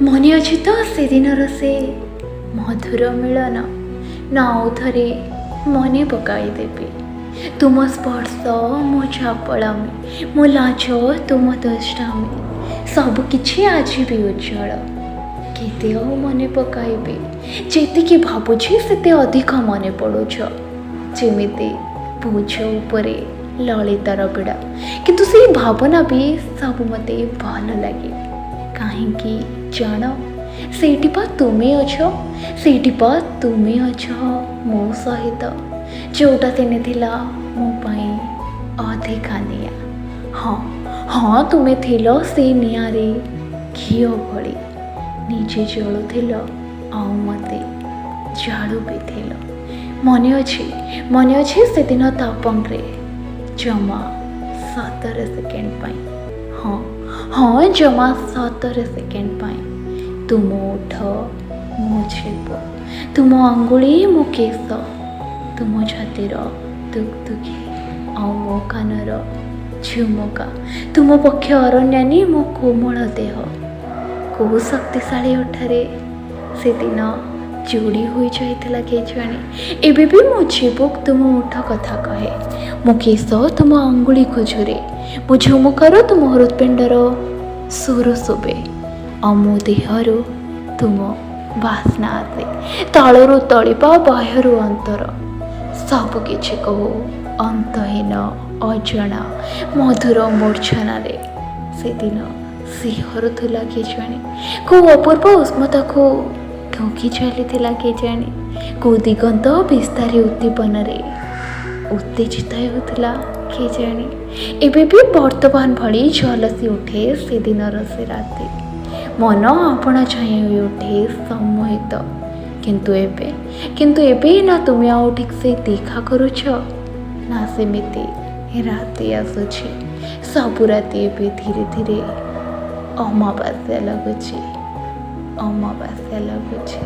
ମନେ ଅଛି ତ ସେଦିନର ସେ ମଧୁର ମିଳନ? ନା ଆଉ ଥରେ ମନେ ପକାଇଦେବି? ତୁମ ସ୍ପର୍ଶ, ମୋ ଚାପଳାମି, ମୋ ଲାଜ, ତୁମ ଦୁଷ୍ଟାମି, ସବୁକିଛି ଆଜି ବି ଉଜ୍ଜଳ। କେତେ ଆଉ ମନେ ପକାଇବି? ଯେତିକି ଭାବୁଛି ସେତେ ଅଧିକ ମନେ ପଡ଼ୁଛ, ଯେମିତି ବୋଝ ଉପରେ ଲଳିତାର ବିଡ଼ା। କିନ୍ତୁ ସେଇ ଭାବନା ବି ସବୁ ମୋତେ ଭଲ ଲାଗେ। କାହିଁକି ଜାଣ? ସେଇଠି ପା ତୁମେ ଅଛ, ସେଇଠି ପା ତୁମେ ଅଛ ମୋ ସହିତ, ଯେଉଁଟା ଦିନେ ଥିଲା ମୋ ପାଇଁ ଅଧିକା ନିଆଁ। ହଁ ହଁ, ତୁମେ ଥିଲ ସେଇ ନିଆଁରେ ଘିଅ ଭଳି, ନିଜେ ଜଳୁଥିଲ ଆଉ ମୋତେ ଜାଳୁ ବି ଥିଲ। ମନେ ଅଛି, ମନେ ଅଛି ସେଦିନ ତାପଙ୍ଗରେ ଜମା 17 ସେକେଣ୍ଡ ପାଇଁ, ହଁ ହଁ, ଜମା 17 ସେକେଣ୍ଡ ପାଇଁ ତୁମ ଓଠ ମୋ ଛେପ, ତୁମ ଆଙ୍ଗୁଳି ମୋ କେଶ, ତୁମ ଛାତିର ଦୁକଦୁକି ଆଉ ମୋ କାନର ଝୁମୁକା, ତୁମ ପକ୍ଷ ଅରଣ୍ୟାନୀ ମୋ କୋମଳ ଦେହ କେଉଁ ଶକ୍ତିଶାଳୀ ଓଠରେ ସେଦିନ ଯୋଡ଼ି ହୋଇଯାଇଥିଲା କେଜାଣି। ଏବେ ବି ମୋ ଚିବୁକ ତୁମ ଓଠ କଥା କହେ, ମୋ କେଶ ତୁମ ଆଙ୍ଗୁଳିକୁ ଝୁରେ, ମୋ ଝୁମୁକାରୁ ତୁମ ହୃତ୍ପିଣ୍ଡର ସୁର ଶୁଭେ ଆଉ ମୋ ଦେହରୁ ତୁମ ବାସ୍ନା ଆସେ। ତାଳରୁ ତଳିପା, ବାହ୍ୟରୁ ଅନ୍ତର, ସବୁକିଛି କହୁ ଅନ୍ତହୀନ ଅଜଣା ମଧୁର ମୂର୍ଚ୍ଛନାରେ। ସେଦିନ ଶିହରୁଥିଲା କେଜାଣି, କେଉଁ ଅପୂର୍ବ ଉଷ୍ମତାକୁ ଢୋକି ଚାଲିଥିଲା କେଜାଣି, କେଉଁ ଦିଗନ୍ତ ବିସ୍ତାରୀ ଉଦ୍ଦୀପନାରେ ଉତ୍ତେଜିତ ହେଉଥିଲା କେଜାଣି। ଏବେ ବି ବର୍ତ୍ତମାନ ଭଳି ଝଲସି ଉଠେ ସେଦିନର ସେ ରାତି, ମନ ଆପଣା ଛାଇଁ ହୋଇ ଉଠେ ସମ୍ମୋହିତ। କିନ୍ତୁ ଏବେ ନା ତୁମେ ଆଉ ଠିକ୍ ସେ ଦେଖା କରୁଛ, ନା ସେମିତି ରାତି ଆସୁଛି। ସବୁ ରାତି ଏବେ ଧୀରେ ଧୀରେ ଅମାବାସ୍ୟା ଲାଗୁଛି, ଅମାବାସ୍ୟା ଲାଗୁଛି।